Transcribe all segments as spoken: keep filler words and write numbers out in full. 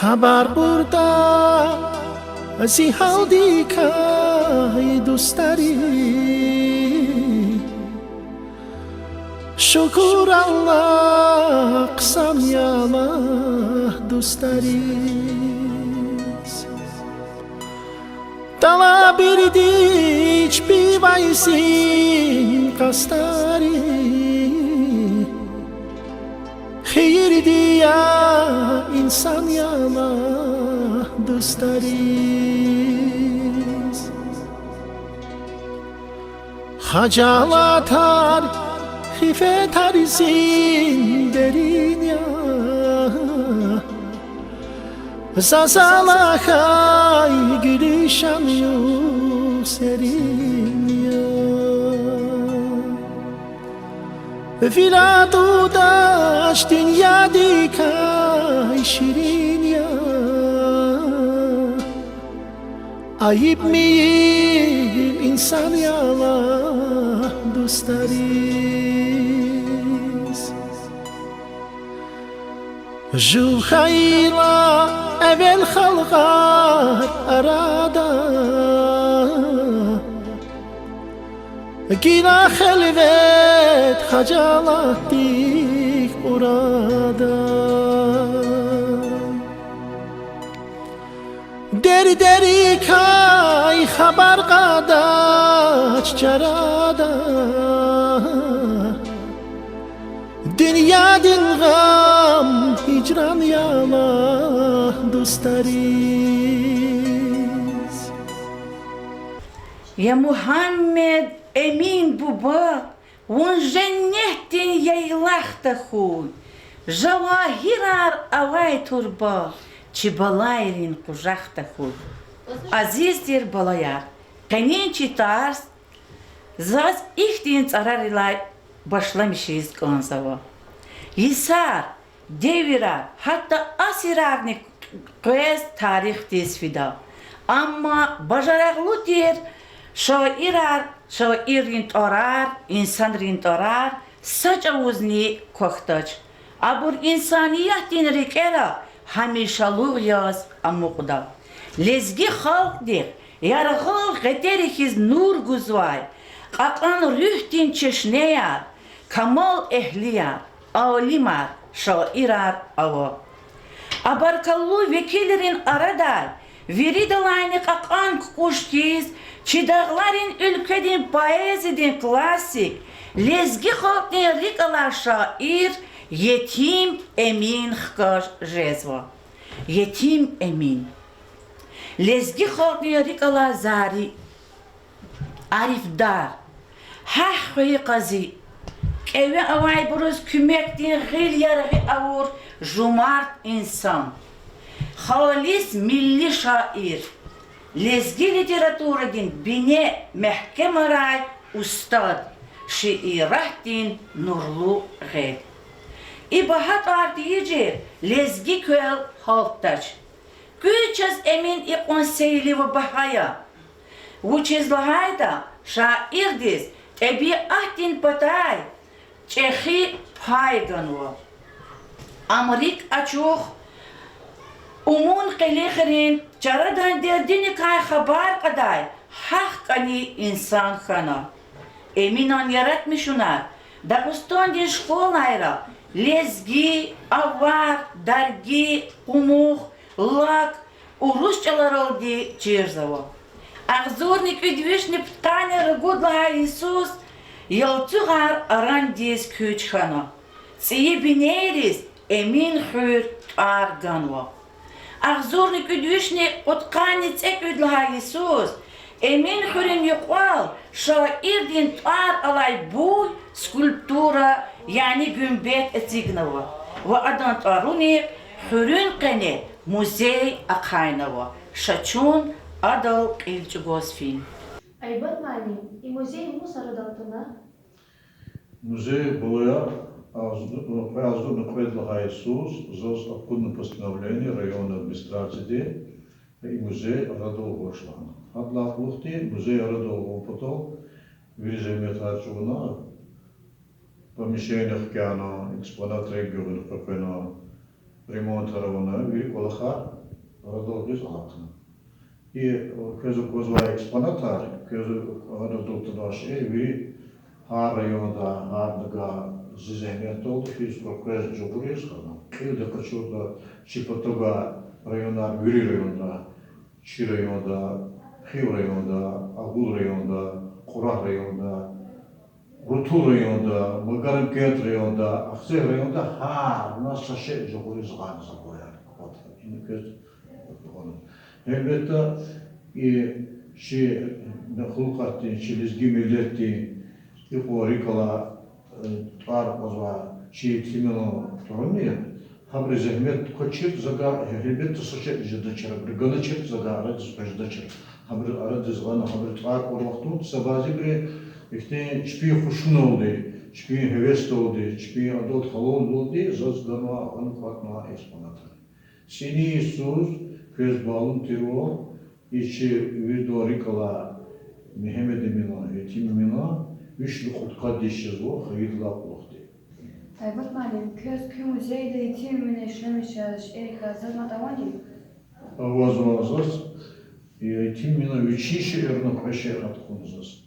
Хабар кьуртӀа зи гьалдикай, дустари, шукур Аллагь, хъсан я лагь дустариз. ТӀалабирди чпивай зи къастари, хийирди я, инсан я лагь дустариз. Хажалатар, хифетар зин дерин я, заз Аллагьай гуьлуьшан югъ серин я. Вил атӀудач дуьньядикай, ширин я, айиб мийил инсан я лагь дустариз. Жув хьайила эвел халкьар арада, гила хелвет хажалатдик кьурада. Дердерикай хабар кьадач чарада, дуьньядин гъам гьижран я лагь дустариз. Я Мугьаммед Эмин буба, вун женнетдин яйлах тахьуй, жавагьирар авай турба, чи балайрин къужах тахьуй. Азиз тир балаяр, къенин чи тарс заз ихьтин цӀарарилай башламишиз кӀанзава. Йисар, девирар, гьатта асирарни къвез тарихдиз фида. Амма бажарагълу тир шаирар, шаиррин тӀварар, инсанрин тӀварар са чӀавузни квахьдач. Абур инсаниятдин рикӀера гьамишалугъ яз амукьда. Лезги халкьдихъ яргъал гъетерихъ хьиз нур гузвай, кьакьан руьгьдин чешнеяр, камал эгьлияр, алимар, шаирар ава. А баркаллу векилрин арадай виридалайни кьакьан кукӀуш хьиз, чи дагъларин уьлкведин поэзиядин классик, лезги халкьдин рикӀ алай шаир Етим Эмин хкаж жезва. Етим Эмин лезги халкьдин рикӀ алай зари, арифдар, гьахъ хвейи къази, кӀеве авайбуруз куьмекдин гъил яргъи авур жумарт инсан, халис милли шаир, лезги литературадин бине мягькемарай устад, шииратдин нурлу гъед. И багьа тӀвар тийижир лезги квел гьалтдач. Куьз чаз Эмин икьван сейли ва багьа я? Вучиз лагьайтӀа шаирдиз тӀебиатдин патай чӀехи пай ганва. Ам рикӀ ачух, умун къилихрин, чарадан дердиникай хабар кьадай гьахъ кӀани инсан хьана. Эминан яратмишунар Дагъустандин школайра лезги, авар, дарги, къумух, лак, урус чӀаларалди чирзава. Агъзурни кӀуьд вишни пудкъанни ругуд лагьай йисуз ялцугъар арандиз куьч хьана. ЦӀийи бинейриз Эмин хуьр тӀвар ганва. Агъзурни кӀуьд вишни кьудкъанни цӀекӀуьд лагьай йисуз Эмин хуьруьн юкьвал шаирдин тӀвар алай буй, скульптура, яни гуьмбет эцигнава ва адан тӀварунихъ хуьруьн къене музей ахъайнава, ша чун адал кьил чӀугваз фин. Айбат муаллим, и музей вун сарадал туна? Музей, балаяр, агъзу-, кьве агъзурни кьвед лагьай йисуз заз акъудна постановление районный администрацияди, и музей арадал гъваш лагьана. Гьадалай кьулухъди музей арадал гъун патал вири зегьметар чӀугуна, помещение хкяна, экспонатар гуьгъуьна, къекъвена, ремонтар авуна, вири кӀвалахар Арадал гъиз алатна. И квез аквазвай экспонатар, квез арадал тавуш, э, вири гьар районда, гьар дагъа зи зегьметдалди физ, квез жагъуриз хьана. Кьилди къачуртӀа, чи патав гвай районар, вири районда, чи районда, Хив районда, Агъул районда, Кьурагь районда, Рутул районда, Магарамкент районда, Ахцегь районда гьарна са шей жагъуриз гъана за гваяр. Вот, ина квез гъана. Гьелбетда, и чи мехлукъатдин, чи лезги миллетдин икьван рикӀ алай, э, тӀвар кьазвай чи етимрин тӀварунихъ, гьабурун зегьмет квачир, за гвай, гьелбетда, са шей жедачир, гьабуру ганачир, за гвай арадиз къвездачир. Гьабурун арадиз гъана, гьабуру тӀвар кьур вахтунда са бязибуру ихьтин чпин хушуналди, чпин гьевесдалди, чпин адет-къануналди заз ганва, гьана кӀватӀнава экспонатар. ЦӀини йисуз, квез малум тирвал, и чи виридалай рикӀ алай Мегьамед Эминан, Етим Эминан вишни кьудкъад йис жезва хайидалай кьулухъди. Айбат муаллим, квез куь музейда Етим Эминан яшамиш жезвай шейэрикай заз мад авани? Авазва заз, Етим Эминан вичин шейэрикай кьве шей гьатна заз.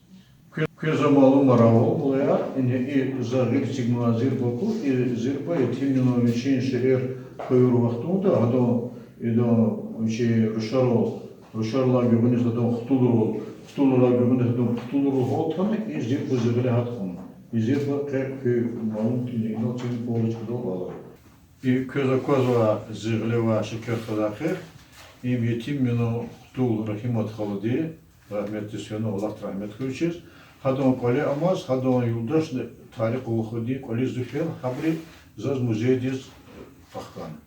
Кве-, квез малумар авал, балаяр, ингье и за гъил эцигнавай зирба ку, и зирба Етим Эминан вичин шейэр куьр вахтунда, гьадан, идан вичин рушарал, рушарилай гуьгъуьниз гьадан хтулрал, хтулрилай гуьгъуьниз гьадан путулрал гьалтна, и зирба зи гъиле гьатна. И зирба къе куь малум тӀимил, инал тӀимил полочкадал ала. И квез аквазвай зи гъиле авай шекер хазахъ, им Етим Эминан хтул Рагьимат халади, рагьметдиз фена, Аллагьди рагьмет хьуй вичиз. Гьадан кӀвале амаз, гьадан юлдашни Тарикъ Алхудин кӀвализ фена, гьабуру заз музейдиз ахкана.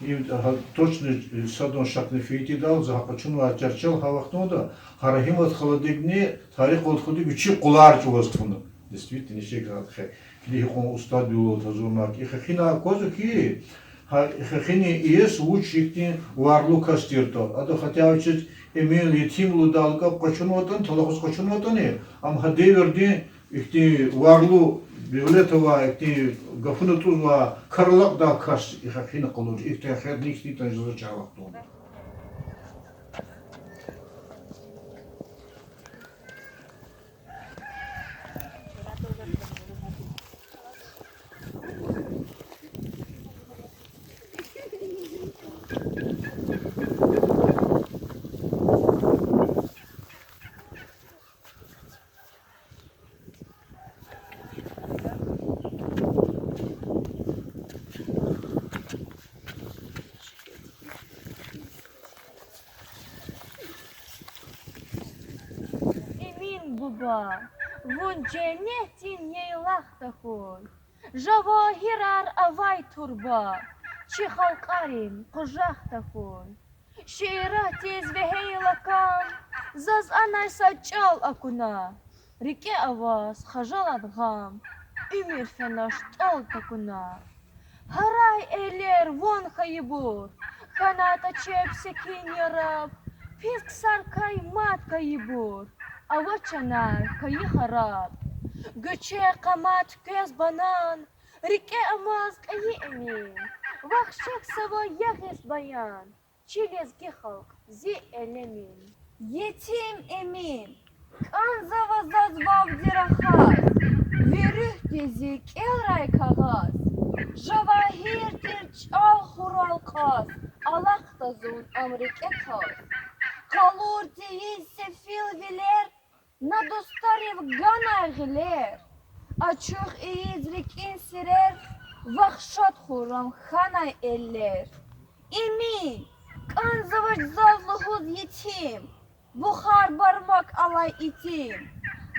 Им, гьа, точно, э, садан шакни фейитӀидал, за гьа къачунвай чарчел гьа вахтунда гьа Рагьимат халадикни Тарикъ Алхудик вичин къулар чӀугваз туна. Действительно, ишигзатхъе. Килиг, гьикьван устадвилелди гьазурнавай. И хехинай аквазва хьи, гьа хехинин иеси вуч ихьтин варлу кас тиртӀа. Ада хотя вичиз Эмин, Етим лугьудай лакӀаб къачунватӀани, талахъ къачунватӀани, ам гьа девирдин ихьтин варлу, девлет авай, ихьтин гафуна тӀузвай, кар алакьдай кас и хехина къалур, ихьтин херни ихьтин тан жезва чахъ вахтунда. Эмин буба, вун женнетдин яйлах тахьуй, жавагьирар авай турба, чи халкьарин къужах тахьуй. Шииратдиз вегьейла кам, заз анай са чӀал акуна, рикӀе аваз хажалат, гъам, уьмуьр фена штӀал такуна. Гьарай элер ван хьайибур, хьанайтӀа чеб секин яраб, пис ксарикай мад кайибур, авач анай кайи хараб. Гуьче къамат квез банан, рикӀе амаз кьейи Эмин, вахшекзава ягъиз баян, чи лезги халкь, зи элемин. Етим Эмин, кӀанзава заз вавди рахаз, ви руьгьди зи кӀелрай кагъаз, жавагьир тир чӀал хурал кьаз, алахъда зун ам рикӀе таз. Къалур тийиз сефил вилер, на дустарив ганай гъилер, ачух ийиз рикӀин сирер, вахшад хьурай хьанай эллер. Эмин, кӀанзавач заз лугьуз етим, бухар бармак алай итим,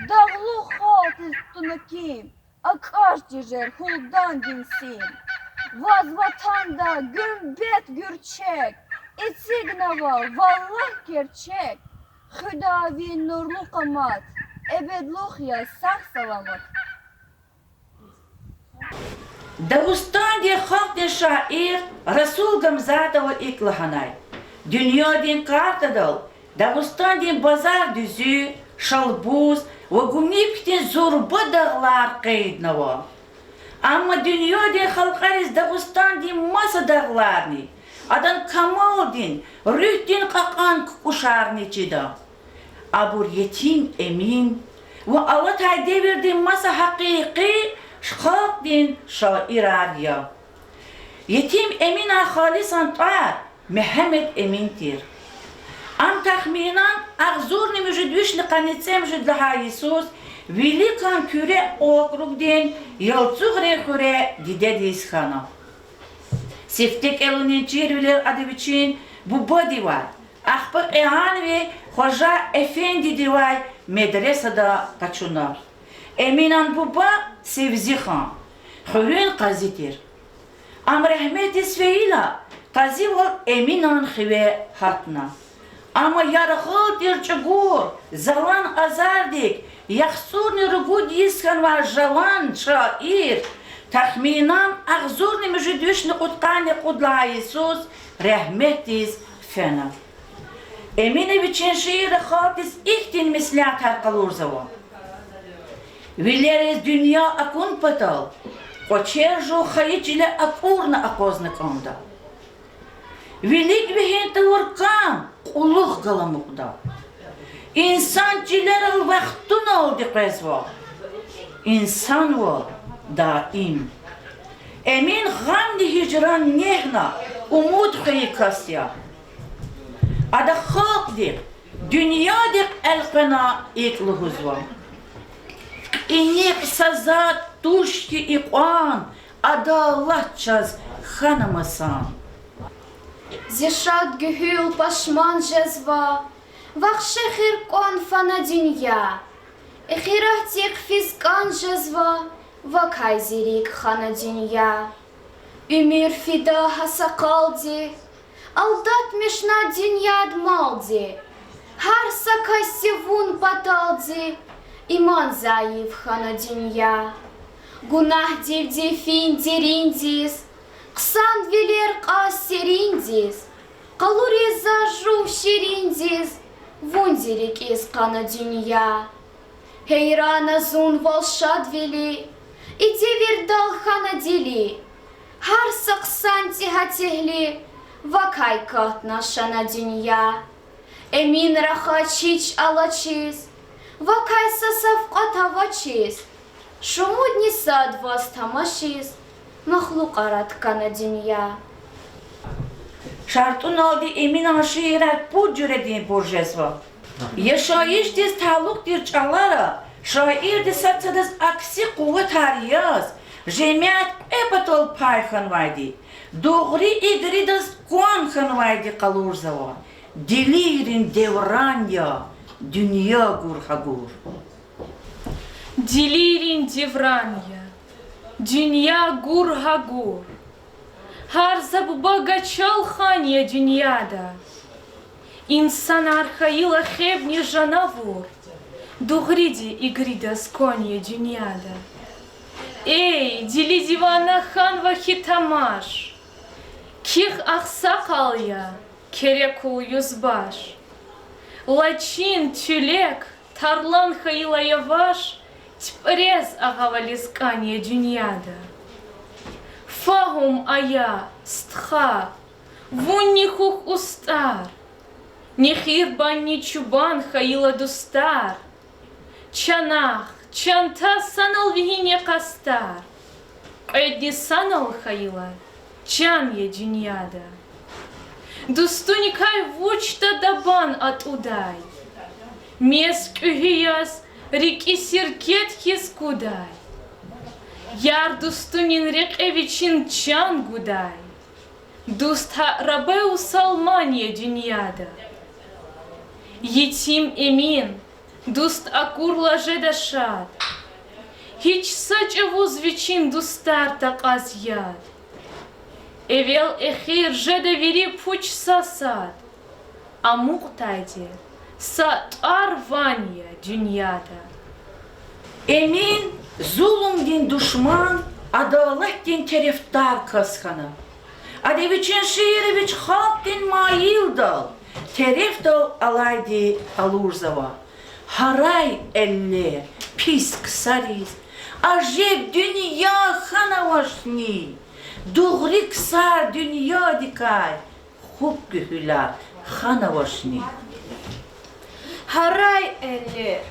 дагълух халкьдиз туна ким, акӀач тежер гьулдандин сим. Ваз ватанда гуьмбет гуьрчег, эцигнава валлагь герчег, хуьда ви нурлу къамат, эбедлух яз сагъ-саламат. Дагъустандин халкьдин шаир Расул Гамзатова икӀ лагьанай: дуьньядин картадал Дагъустандин Базардуьзуь, Шалбуз ва Гумиб хьтин зурба дагълар къейднава. Амма дуьньядин халкьариз Дагъустандин маса дагъларни, Адан камалдин, руьгьдин кьакьан кукӀушарни чида. Абур Етим Эмин ва алатай девирдин маса гьакъикъи халкьдин шаирар я. Етим Эминан халисан тӀвар Мегьамед Эмин тир. Ам тахминан агъзурни муьжуьд вишни къанни цӀемуьжуьд лагьай йисуз Великан Куьре округдин Ялцугърин хуьре дидедиз хьана. Сифте кӀелунин чирвилер ада вичин бубадивай, ахпа кьегьалви Хважа эфендидивай медресада къачуна. Эминан буба Севзихан хуьруьн къази тир. Ам рагьметдиз фейила, къазивал Эминан хиве гьатна. Амма яргъал тир чӀугур залан азардик яхцӀурни ругуд йис хьанвай жаван шаир тахминан агъзурни муьжуьд вишни кьудкъанни кьуд лагьай йисуз рагьметдиз фена. Эмина вичин шиирра халкьдиз ихьтин меслятар къалурзава: вилериз дуьнья акун патал кӀвачер жув хайи чиле акӀурна акъвазна кӀанда. Вилик вегьин тавур кам кьулухъ гал амукьда. Инсан чилерал вахтуналди къвезва, инсанвал даим. Эмин гъамни гьижран негьна умуд хвейи кас я. Ада халкьдихъ, дуьньядихъ элкъвена икӀ лугьузва: кьиникь са затӀ туш хьи икьван, адалат чаз хьана масан. Зи шад гуьгьуьл пашман жезва, вахше хиркьван фана дуьнья. Эхиратдихъ физ кӀан жезва, вакай зи рикӀ хана дуьнья. Уьмуьр фида гьа сакъалди, алдатмишна дуьньяд малди. Гьар са касди вун паталди иман зайиф хьана дуьнья. Гунагьдивди фин дериндиз, хъсанвилер кьаз сериндиз, къалуриз заз жув шириндиз, вун зи рикӀиз къана дуьнья. Гьейрана зун вал шадвили, и девирдал хьана дили. Гьар са хъсан цӀи гьатегьли, вакай катна шана дуьнья. Эмин рахач гьич алачиз, вакай са савкьват авачиз. Шумудни сад ваз тамашиз, махлукьарат кана дуьнья. ШартӀуналди Эминан шиирар пуд жуьрединбур жезва. Яшайишдиз талукь тир чӀалара шаирди сад-садаз акси къуватар яз, жемят кьве патал пай хьанвайди, дугъри игридаз кван хьанвайди къалурзава. Дилийрин девран я, дуьнья гур гьа гур. Дилийрин девран я, дуьнья гур гьа гур. Гьар са буба гачал хан я дуьньяда. Инсанар хьайила хебни жанавур, дугъриди игридаз кван я дуьньяда. Эй, дили дивана хьанва хьи тамаш, ких агъсакъал я, керекул юзбаш. Лачин, туьлек, тарлан хьайила яваш, типӀриз агъавилиз кӀан я дуьньяда. Фагьум ая, стха, вунни хьухь устӀар, нехирбанни чубан хьайила дустар. Чанахъ, чанта санал вегьин я къастар, кьведни санал хьайила чан я дуьньяда. Дустуникай вучда дабан атӀудай, мез кӀуьгьуь яз рикӀи сиркет хьиз кудай. Яр дустунин рекье вичин чан гудай, дуст гьа Рабеусалман я дуьньяда. Етим Эмин дуст акурла жеда шад, гьич са чӀавуз вичин дустар такьаз яд. Эвел-эхир жеда вири пуч са сад, амукьдайди са тӀвар-ван я дуьньяда. Эмин зулумдин душман, адалатдин терефдар кас хьана. Ада вичин шиирра вич халкьдин майилдал, терефдал алайди къалурзава: гьарай эллер пис ксариз, ажеб дуьнья хьанавачни, дугъри ксар дуьньядикай хупӀ гуьгьуьлар ханавачни. Гьарай, эллер,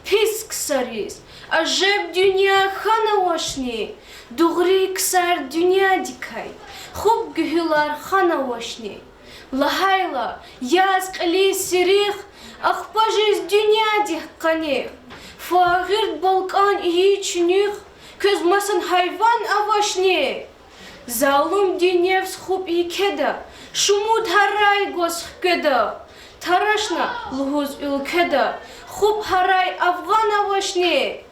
пис ксариз ажеб дуьнья хьанавачни, дугъри ксар дуьньядикай хупӀ гуьгьуьлар ханавачни. Лагьайла, яз кьилиз сирих, ахпа жез дуьньядихъ къаних, фу гъирд балкӀан ийи чуьнуьх, квез масан гьайван авачни? Залум дуьнья ваз хупӀ екеда, шумуд гьарай гваз хкведа, тарашна лугьуз уьлкведа хупӀ гьарай афгъан авачни?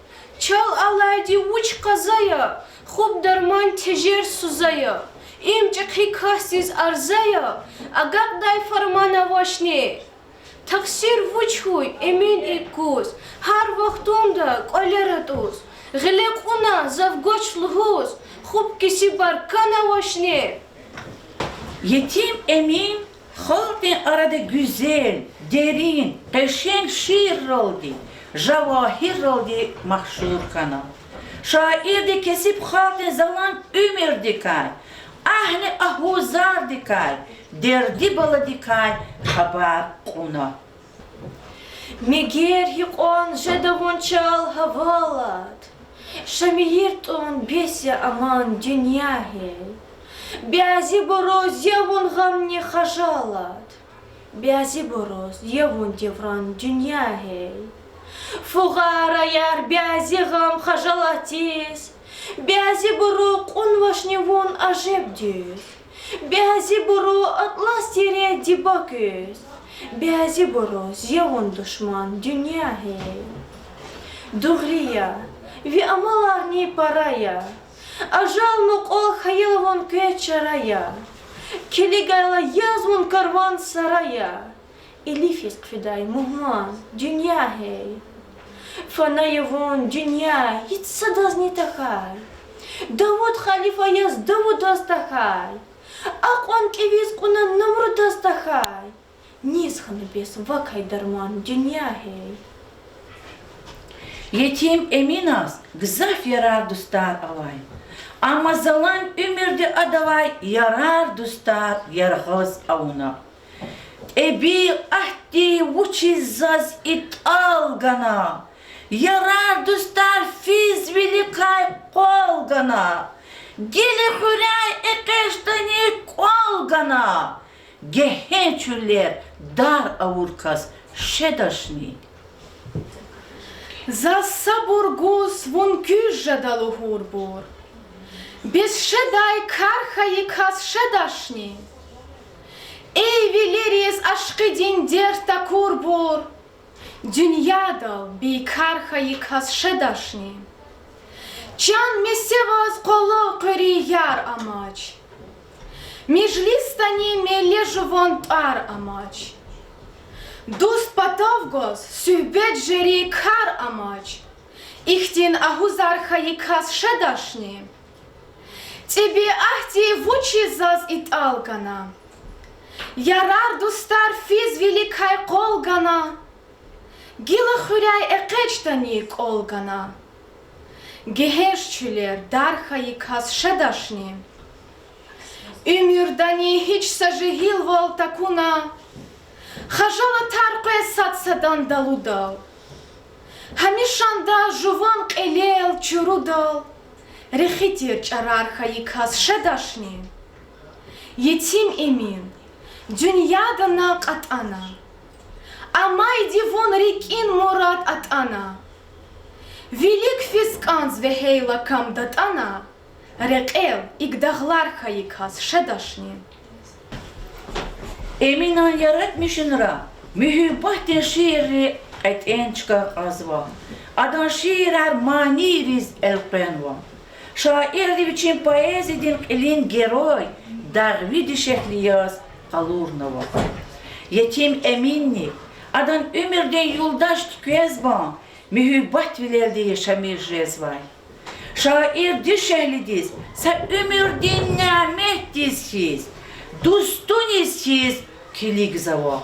Чал алайди вуч къаза я, хупӀ дарман тежер суза я, им чӀехи касдиз арза я, агакьдай фарман авачни? Тахсир вуч хьуй, Эмин икӀ гуз, гьар вахтунда кӀвалер атӀуз, гъиле кьуна зав гвач лугьуз, хупӀ кесибар кӀан авачни? Етим Эмин халкьдин арада гуьзел, дерин, къешенг шиирралди, жавагьирралди машгьур хьана. Шаирди кесиб халкьдин залан уьмуьрдикай, агьли агьузардикай, дерди-баладикай хабар кьуна. Мегер гьикьван жеда вун чал гьавалат, Шамир тӀун бес я аман, дуьнья гьей. Бязибуруз я вун гъамни хажалат, бязибуруз я вун девран, дуьнья гьей. Фугъараяр бязи гъам-хажалатдиз, бязибуру кьунвачни вун ажеб дуьз, бязибуру атлас тире диба куьз, бязибуруз я вун душман, дуьнья гьей. Дугъри я, ви амаларни пара я, ажал мукьвал хьайила вун квез чара я, килигайла яз вун карван сара я, илифиз хъфидай мугьман, дуьнья гьей. Фана я вун, дуьнья, гьич садазни тахьай, Давуд халифа яз Давудаз тахьай, акьван кӀевиз кьуна Намрудаз тахьай, низ хьана бес вакай дарман, дуьнья гьей. Етим Эминаз гзаф ярар-дустар авай. Амма залан уьмуьрди адавай ярар-дустар яргъаз авуна. ТӀебиатди вучиз заз и тӀал гана? Ярар-дустар физ виликай къвал гана, гила хуьряй экъечӀдани кӀвал гана, гегьенш чуьллер дар авур кас шедачни? Заз сабур гуз вун куьз жеда лугьурбур, бес шедай кар хьайи кас шедачни? Эй, вилериз ашкъидин дерт такурбур, дуьньядал бейкар хьайи кас шедачни? Чан месе ваз къвалав къвери яр амач, межлисдани меле жуван тӀвар амач, дуст-патав гваз суьгьбет жери кар амач, ихьтин агьузар хьайи кас шедачни? ТӀебиатди вучиз заз и тӀал гана? Ярар-дустар физ виликай къвал гана, гила хуьряй экъечӀдани кӀвал гана, гегьенш чуьллер дар хьайи кас шедачни? Уьмуьрдани гьич са жегьилвал такуна, хажалатар къвез сад-садан далудал, гьамишанда жуван кьилел чурудал, рехи тир чӀарар хьайи кас шедачни? Етим Эмин, дуьньядани кьатӀана, амайди вун рикӀин мурад атӀана, вилик физ кӀанз вегьейла кам датӀана, рекьел икӀ дагълар хьайи кас шедачни? Эминан яратмишунра муьгьуьббатдин шиирри кьетӀен чка кьазва. Адан шиирар манийриз элкъвенва. Шаирди вичин поэзиядин кьилин герой, дагъви дишегьли яз къалурнава. Етим Эминни адан уьмуьрдин юлдаш туьквезбан муьгьуьббатвилелди яшамиш жезвай. Шаир дишегьлидиз са уьмуьрдин няметдиз хьиз, дустуниз хьиз килигзава.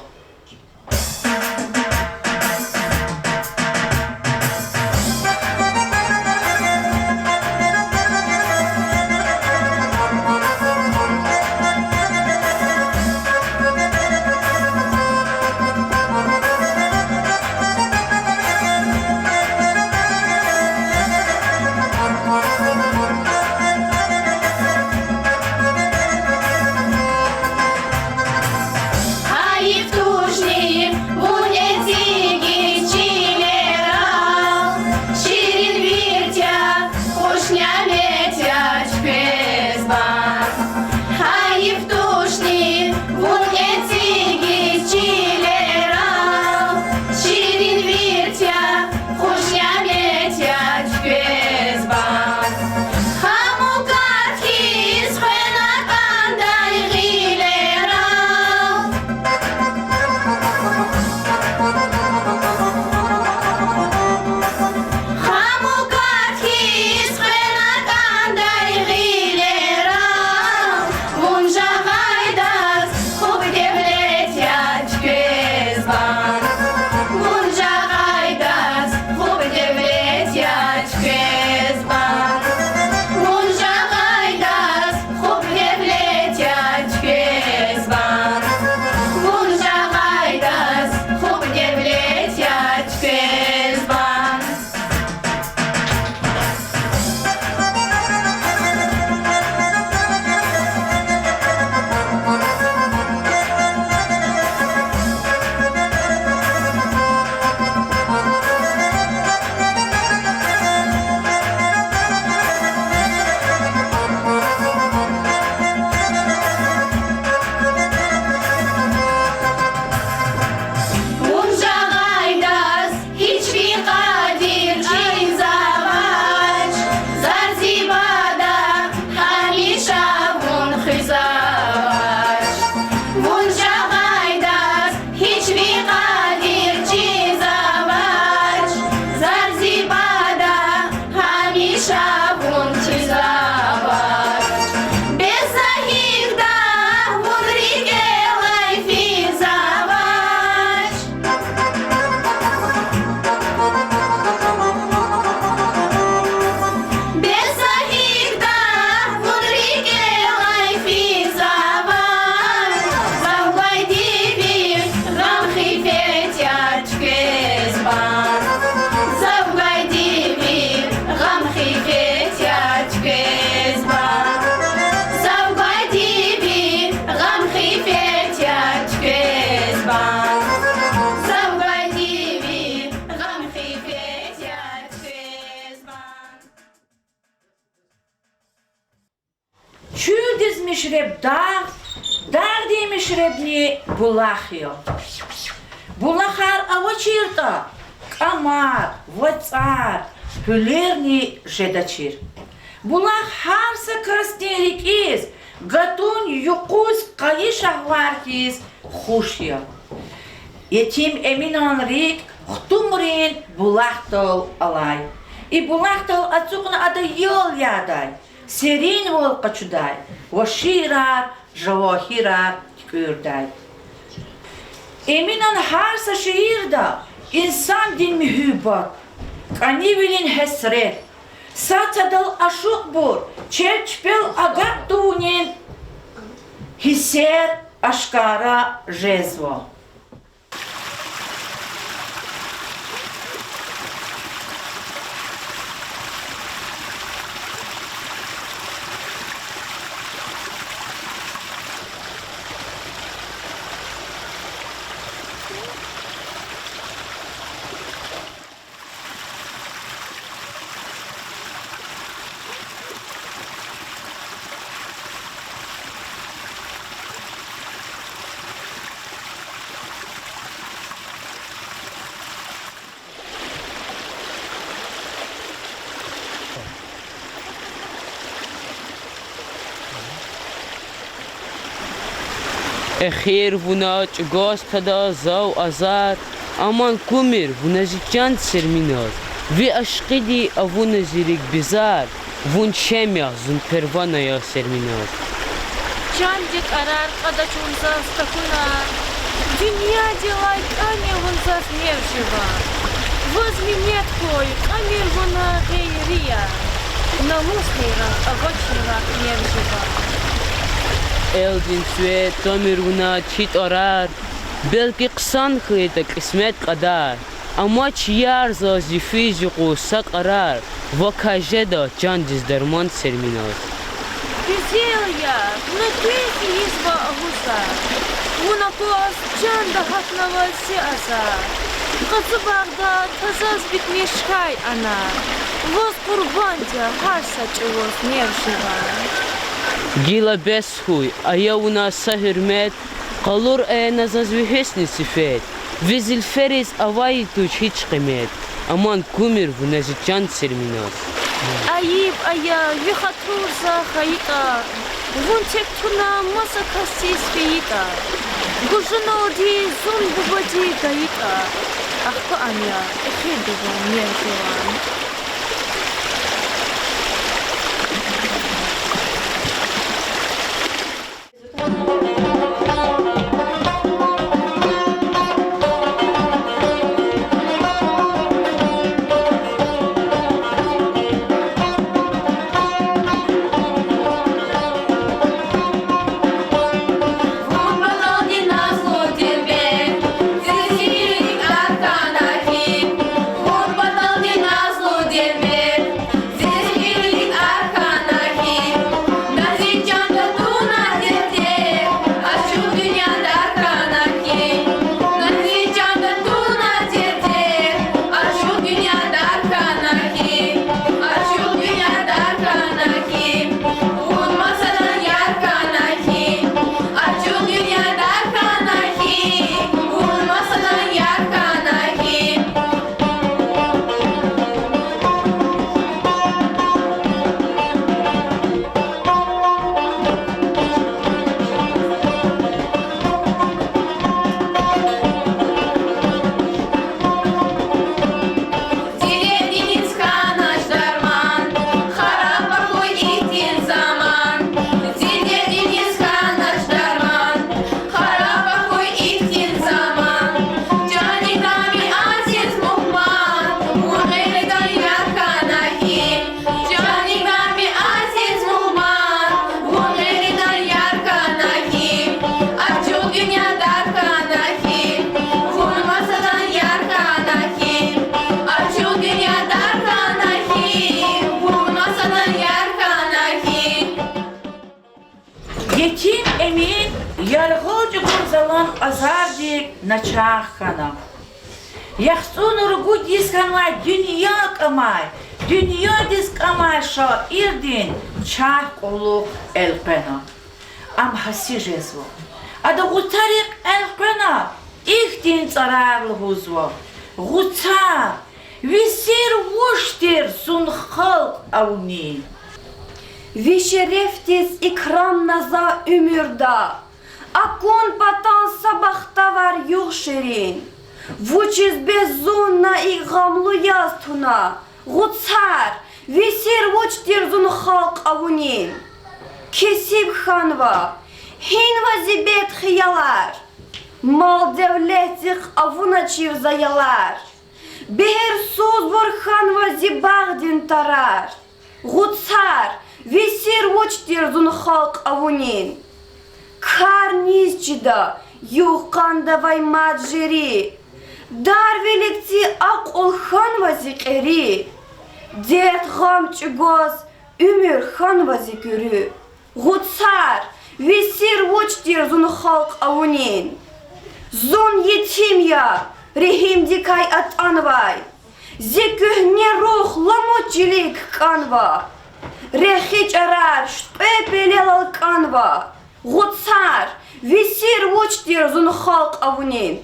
Чуьлдиз мишреб дагъ, дагъдин мишребни булах я. Булахар авачиртӀа, кӀамар, вацӀар, гьуьлерни жедачир. Булах гьар са касдин рикӀиз, гатун юкъуз къайи шагьвар хьиз хуш я. Етим Эминан рикӀ хтӀунрин булахдал алай. И булахдал ацукьна ада ял ядай, серинвал къачудай ва шиирар, жавагьирар туькӀуьрдай. Эминан гьар са шиирда инсандин муьгьуьббат, кӀанивилин гьесрет, сад-садал ашукьбур чеб чпел агакь тавунин гьиссер ашкара жезва. Эхир вуна чӀугваз тада зав азар, аман кумир, вуна зи чан серминаз, ви ашкъиди авуна зи рикӀ бизар, вун шем я, зун первана я серминаз. Чандик кӀарар кьадач вун заз тахьуна, дуьньядилай кӀани вун заз нев жева. Ваз минет хьуй, кьамир вуна гъейри я, намус гьейран авачирвал нев жева. Элдин цвет тамир вуна чи тӀварар, белки хъсан хьайитӀа кьисмет кьадар, амач яр заз йифиз юкъуз са кьарар, вакай жеда чандиз дарман серминаз. Гуьзел яр, на квез ийизва агьузар, вун акваз чанда гьатнавай зи азар. Къацу багъда тазаз битмиш хьай анар, ваз къурбанд я гьар са чӀавуз нев жева. Гила бес хьуй, ая вуна са гьуьрмет, къалур ая на заз ви гьуьсни сифет, ви зуьлфериз авай туш гьич къимет, аман кумир, вуна зи чан серминаз. Айиб ая, ви хатур за хайитӀа, вун тек туна маса касдиз фейитӀа, гужуналди зун бубади гайитӀа, ахпа ам я эхирдивай нев жуван. Етим Эмин яргъал чӀугур залан азардик начагъ хьана. ЯхцӀурни ругуд йис хьанвай дуьнья кӀамай, дуьньядиз кӀамай шаирдин чарх кьулухъ элкъвена. Ам гьасси жезва. Ада гъуцарихъ элкъвена, ихьтин цӀарар лугьузва: Гъуцар, ви сир вуч тир зун халкь авунин? Ви шерефдиз икрамна за уьмуьрда, акун патан са бахтавар югъ ширин. Вучиз бес зун на икӀ гъамлу яз туна, Гъуцар, ви сир вуч тир зун халкь авунин? Кесиб хьанва, гьинва зи бед хиялар? Мал-девлетдихъ авуначир заялар, бегьерсузбур хьанва зи багъдин тарар. Гъуцар, ви сир вуч тир зун халкь авунин? Кар низ чида, югъ-къандавай мад жери, дарвилик ци акьул хьанва зи кьери. Дерт-гъам чӀугваз уьмуьр хьанва зи куьруь. Гъуцар, ви сир вуч тир зун халкь авунин? Зун етим я, регьимдикай атӀанвай. Зи куьгьне рух ламут чилик кӀанва. Рехи чӀарар шуькьвей пелел алкӀанва. Гъуцар, ви сир вуч тир зун халкь авунин?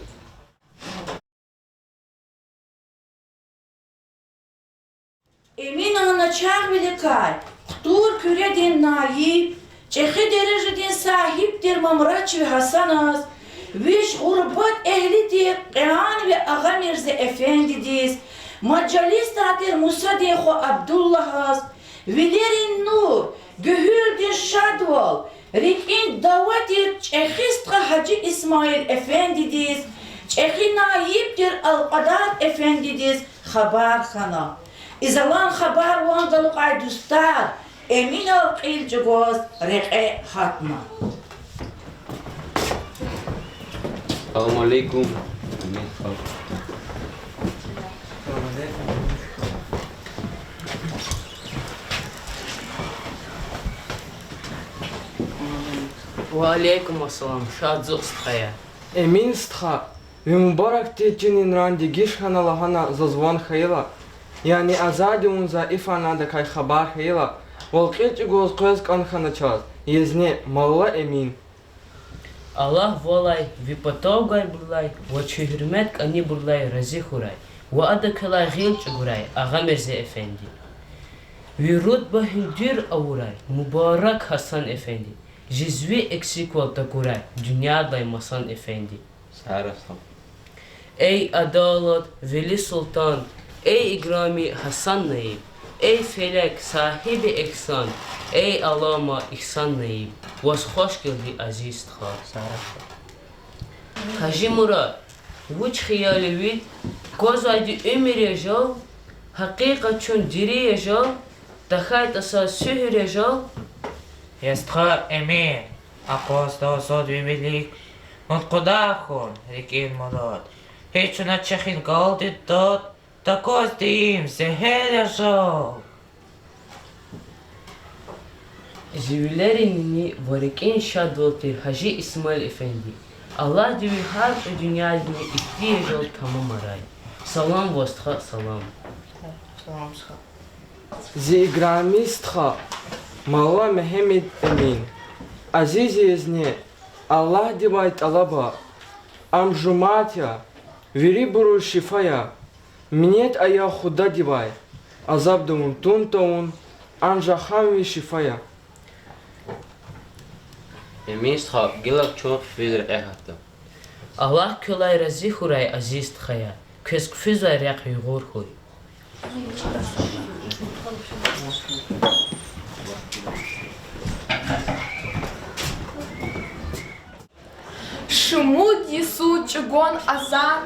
Эминан начагъвиликай Хтур Куьредин наиб, чӀехи дережадин сагьиб тир Мамрачви Гьасаназ, вич гъурбат эгьлидик Кьианви Агъамирзе эфендидиз, мажлисда тир Мусадин хва Абдуллагьаз, вилерин нур, гуьгьуьлдин шадвал, рикӀин дава тир чӀехи стха Гьажи Исмаил эфендидиз, чӀехи наиб тир Алкьвадар эфендидиз хабар хьана. Изалан хабар ван галукьай дустар Эминал кьил чӀугваз рекье гьатна. Салам алейкум. Ва алейкум ассалам, шад зун стхаяр. Эмин стха, ви мубарак тир чинин ран дегиш хьана лагьана заз ван хьайила, яни азади вун за ифанадакай хабар хьайила, вал кьил чӀугваз къвез кӀан хьана чаз, езни, молла Эмин. Аллагь валай ви патав гвайбурлай ва чи гьуьрмет кӀанибурлай рази хьурай ва ада квелай гъил чӀугурай, Агъамирзе эфенди. Ви рутба гьуьндуьр авурай, мубарак Гьасан эфенди. Жезви эксиквал такурай дуьньядилай масан эфенди. Эй адалат, вели султан, эй играми Гьасан наиб, эй фелек, сагьиби эгьсан, эй алама, игьсан наиб, ваз хвашгелди, азиз стха. Гьажи Мурад, вуч хиял я вил, аквазвайди уьмуьр я жал, гьакъикъат чун дири я жал, тахьайтӀа саз суьгьуьр я жал. Я стха Эмин, акъвазда заз ви вилик, вун къудай хьун, рикӀин мурад, гьич чна чехин галди дад, такваз дим зегьер я жал. Зи вилерин нини ва рикӀин шадвал тир Гьажи Исмаил эфенди, Аллагьди ви гьар кьве дуьньядин ихтияжал тамамарай. Салам ваз, стха, салам. Зи играми стха, молла Мегьамед Эмин, азиз езни, Аллагьдивай тӀалаба, ам жумарт я, вирибуруз шифа я, минет ая Худадивай, азабда вун тун тавун, анжах гьам ви шифа я. Эмин стха, гила чун квез рекье гьатда. Аллагь квелай рази хьурай, азиз стхаяр, квез кфузвай рехъ югъур хьуй. Шумуд йисуз чӀугун азар,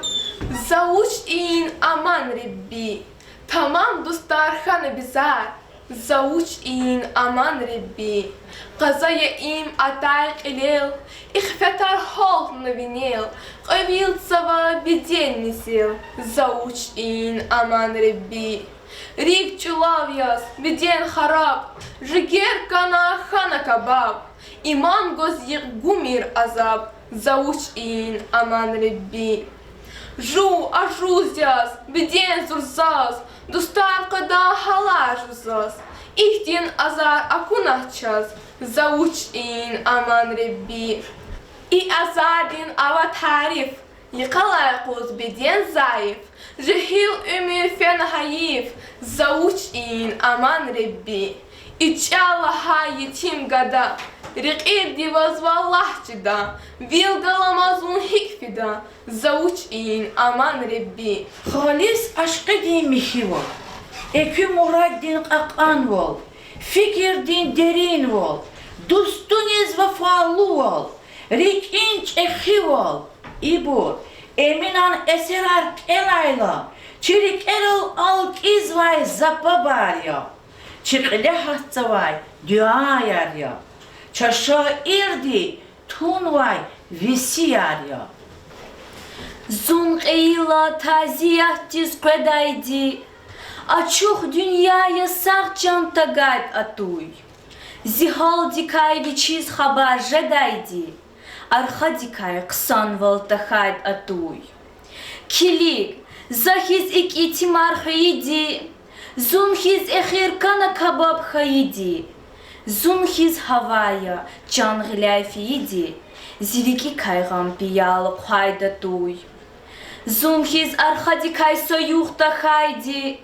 за вуч ийин, аман Ребби. Тамам дустар хьана бизар, за вуч ийин, аман Ребби. Къаза я им атай кьилел, ихфетар гьалтна винел, кьве вилцава беденни сел, за вуч ийин, аман Ребби. РикӀ чӀулав яз, беден хараб, жигер кана хьана кабаб, иман гваз йикь гумир азаб, за вуч ийин, аман Ребби. Жув, ажуз яз, беден зурзаз, дустар къведа гьалар жузаз. Ихьтин азар акунач чаз, за вуч ийин, аман Ребби. И азардин ава тариф, йикъалай къуз беден зайиф, жегьил уьмуьр фена гьайиф, за вуч ийин, аман Ребби. И чӀал лагьай етим гада, рекьидивай ваз Аллагь чида, вил галамаз вун гьикӀ фида, за вуч ийин, аман Ребби. Халис ашкъидин михьивал, экуь мураддин кьакьанвал, фикирдин деринвал, дустуниз вафалувал, рикӀин чӀехивал, ибур Эминан эсерар кӀелайла, чи рикӀерал алкӀизвай за пабар я, чи кьиле гьатзавай дуьаяр я, чаз шаирди тунвай весияр я. Зун кьейила тазиятдиз къведайди, ачух дуьнья я, сагъ чан тагайд атуй. Зи гьалдикай вичиз хабар жедайди, архадикай хъсанвал тахьайд атуй. Килиг, за хьиз икӀ етимар хвейиди, зун хьиз эхир кана кабаб хьайиди, зун хьиз гьава я, чан гъиляй фейиди, зи рикӀикай гъам пияла хъвайд атуй. Зун хьиз архадикай са югъ тахьайди,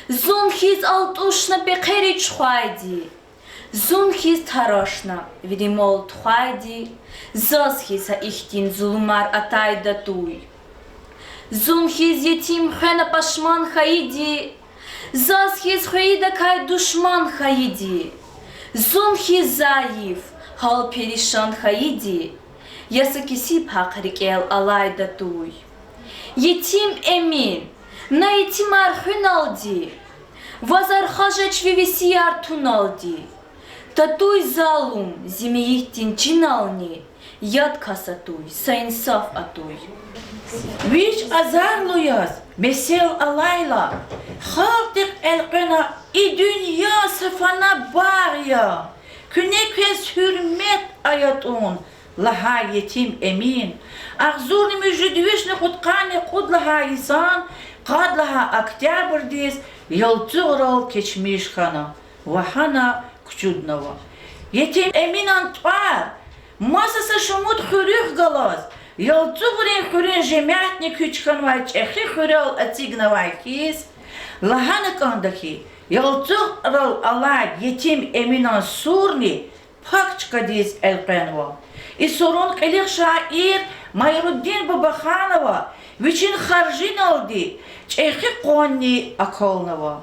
зун хьиз алтӀушна пехъери чухвайди, зун хьиз тарашна вири мал тухвайди, заз хьиз гьа ихьтин зулумар атайд атуй. Зун хьиз етим хвена пашман хьайиди, заз хьиз хвейидакай душман хьайиди, зун хьиз зайиф, гьал перишан хьайиди, я са кесиб гьахъ рикӀел алайд атуй. Етим Эмин, на етимар хуьналди, ваз арха жеч ви весияр туналди. Татуй залум зи мейитдин чинални, яд кас атуй, са инсаф атуй. Вич азарлу яз месел алайла, халкьдихъ элкъвена: и дуьнья са фана багъ я, куьне квез гьуьрмет ая тӀун,— лагьай Етим Эмин агъзурни муьжуьд вишни кьудкъанни кьуд лагьай йисан къад лагьай октябрдиз Ялцугърал кечмиш хьана ва гьана кучуднава. Етим Эминан тӀвар маса са шумуд хуьруьхъ галаз Ялцугърин хуьруьн жемятни куьч хьанвай чӀехи хуьрел эцигнавай хьиз, лагьана кӀанда хьи, Ялцугърал алай Етим Эминан сурни пак чкадиз элкъвенва. И сурун кьилихъ шаир Майруддин Бабаханова вичин харжиналди чӀехи къванни акалнава.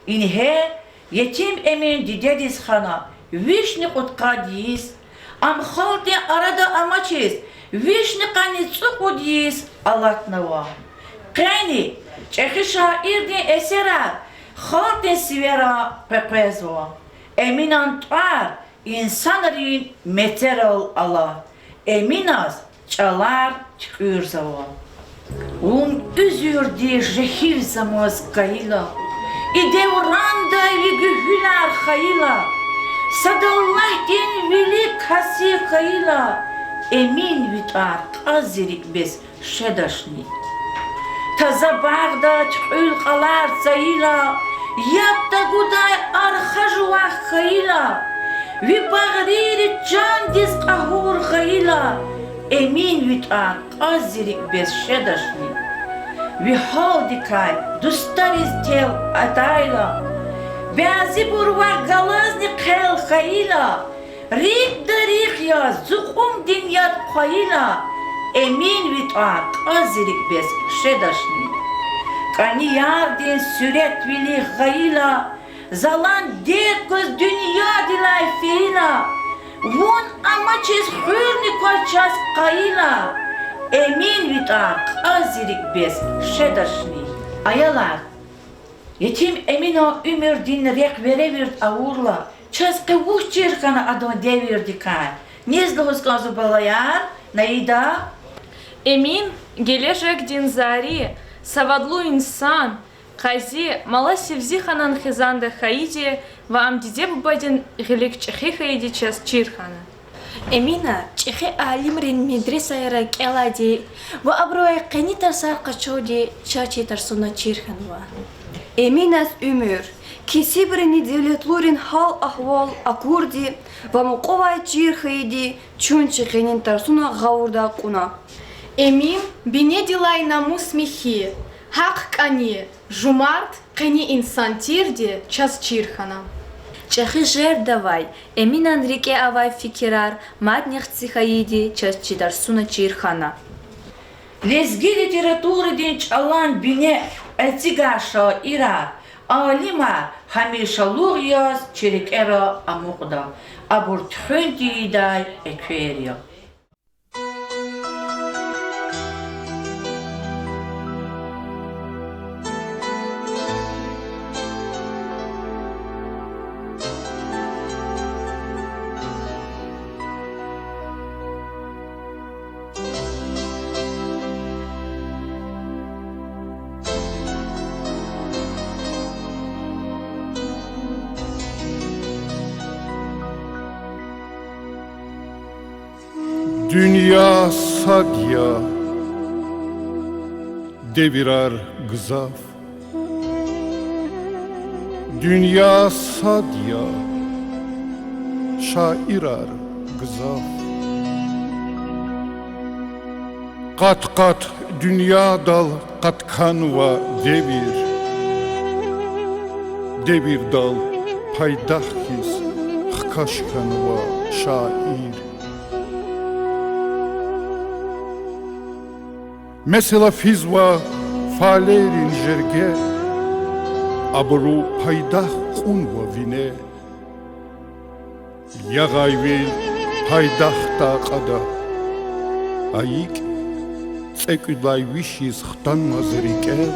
Ингье Етим Эмин дидедиз хана вишни кьудкъад йис, ам халкьдин арада амачиз вишни къанни цӀукьуд йис алатнава. Къени чӀехи шаирдин эсерар халкьдин сивера къекъвезва. Эминан тӀвар инсанрин мецерал ала. Эминаз чӀалар туькӀуьрзава. Вун уьзуьрди жегьилзамаз кайила, и деврандай ви гуьгьуьлар хайила, сад Аллагьдин вилик каси хьайила, Эмин, ви тӀвар кьаз зи рикӀ бес шедачни. Таза багъда туькьуьл кьалар цайила, яд тагудай арха жувахъ хьайила, ви багърийри чандиз кьагьур гъайила, Эмин, ви тӀвар кьаз зи рикӀ бес шедачни. Ви гьалдикай дустариз тел атайла, бязибур вахъ галазни хъел хьайила, рикӀ-дарих яз зукьумдин яд хъвайила, Эмин, ви тӀвар кьаз зи рикӀ бес шедачни. КӀани ярдин суьрет вилик гъайила, залан дерт гваз дуьньядилай фейила, вун амачиз хуьрни кваз чаз къайила, Эмин, ви тӀвар кьаз зи рикӀ бес шедачни. Аялар, Етим Эминан уьмуьрдин рехъ веревирд авурла, чаз къе вуч чир хьана адан девирдикай, низ лугьуз кӀанзава, балаяр? Наида. Эмин— гележегдин зари, савадлу инсан, къази, Мала Севзиханан хизанда хьайиди ва ам диде-бубадин гъилик чӀехи хьайиди чаз чир хьана. Эмина чӀехи алимрин медресайра кӀелайди ва абурувай къени тарсар къачурди чаз чи тарсуна чир хьанва. Эминаз уьмуьр, кесибрини девлетлуйрин гьал-агьвал акурди ва мукьувай чир хьайиди чун чи къенин тарсуна гъавурда кьуна. Эмин бинедилай намус-михьи, гьахъ кӀани, жумарт, къени инсан тирди чаз чир хьана. ЧӀехи жергьдавай Эминан рикӀе авай фикирар мадни хци хьайиди чаз чи тарсуна чир хьана. Лезги литературадин чӀалан бине эцигай шаирар, алимар гьамишалугъ яз чи рикӀера амукьда, абур туьхуьн тийидай эквер я. Дуьнья сад я, девирар гзаф. Дуьнья сад я, шаирар гзаф. Къат-къат дуьньядал къатканва девир, девирдал пайдах хьиз хкаж хьанва шаир. Месела, физва фалейрин жерге, абуру пайдах кьунва вине. Ягъайвил пайдах такьада, а икӀ цӀекӀуьдлай виш йис хтанмаз рикӀел,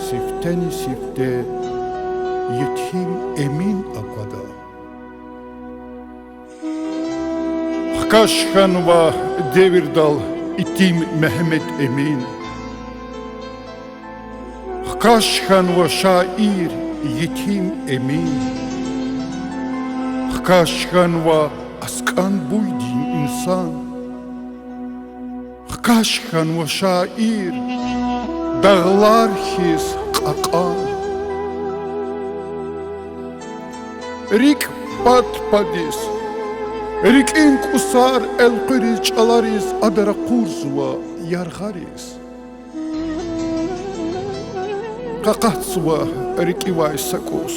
сифтени-сифте етим Эмин аквада. Хкаж хьанва девирдал итим Мегьамед-Эмин. Хкаж хьанва шаир етим Эмин. Хкаж хьанва аскӀан буйдин инсан. Хкаж хьанва шаир дагълар хьиз кьакьан. РикӀ пад-падиз, рикӀин кӀусар элкъуьриз, чӀалариз ада ракъурзава яргъариз. Къакъатзава рикӀивай са кӀус.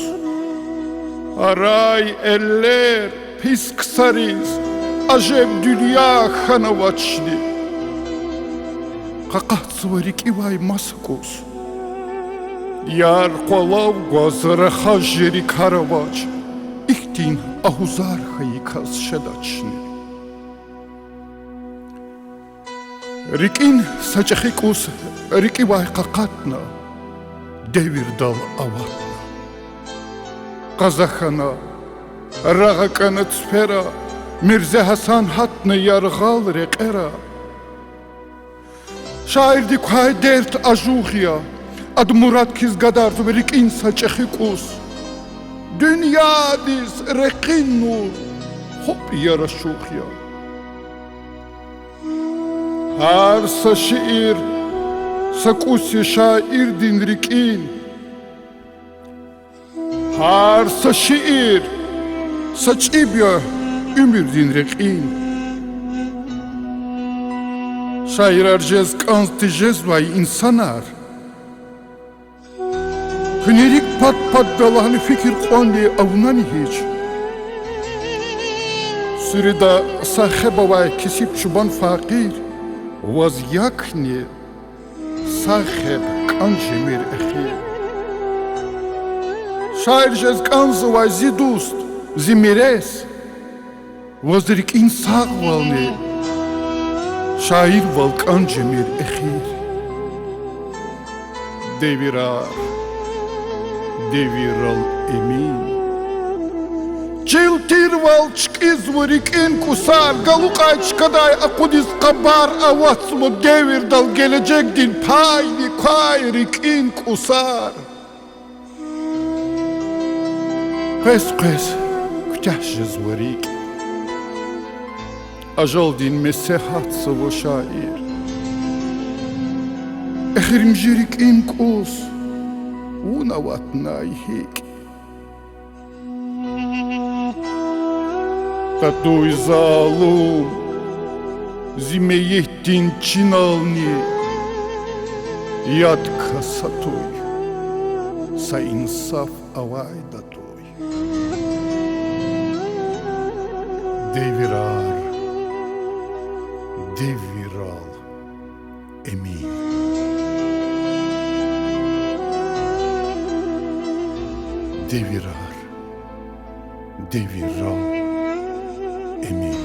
Арай, эллер, пис ксариз, ажеб дуьнья хьанавачни. Къакъатзава рикӀивай маса кӀус. Яр къвалав гваз рахаз жери кар авач, ихьтин агьузар хьайи кас жедачни. РикӀин са чӀехи кӀус рикӀивай къакъатна, девирдал аватна. Къаза хьана, рагъ акӀана цифера, Мирзе Гьасан гьатна яргъал рекьера. Шаирди квай дерт ажугъ я, ада мурад хьиз гадарзава рикӀин са чӀехи кӀус. Дуьньядиз рекьин нур гьукь ярашугъ я. Гьар са шиир са кӀус я шаирдин рикӀин. Гьар са шиир са чӀиб я уьмуьрдин рекьин. Шаирар жез кӀанз тежезвай инсанар, куьне рикӀ пад-падда лагьана фикир кьванни авунани гьич? Суьруьда са хеб авай кесиб чубан факъир, ваз якни са хеб кӀан жемир эхир. Шаир жез кӀанзавай зи дуст, зи мирес, ваз рикӀин сагъвални шаирвал кӀан жемир эхир. Девирар, девирал Эмин. Чил тирвал чкӀизва рикӀин кӀусар, галукьай чкадай акъудиз хабар аватзава девирдал гележегдин пайни квай рикӀин кӀусар. Къвез-къвез куьтягь жезва рикӀ. Ажалдин меслятзава, шаир. Эхиримжи рикӀин кӀус вун аватнай гьикӀ? Татуй, залум, зи мейитдин чинални яд кас атуй, са инсаф авай татуй. Девирар, девирал, Эмин. Девирар, девирал, Эмин.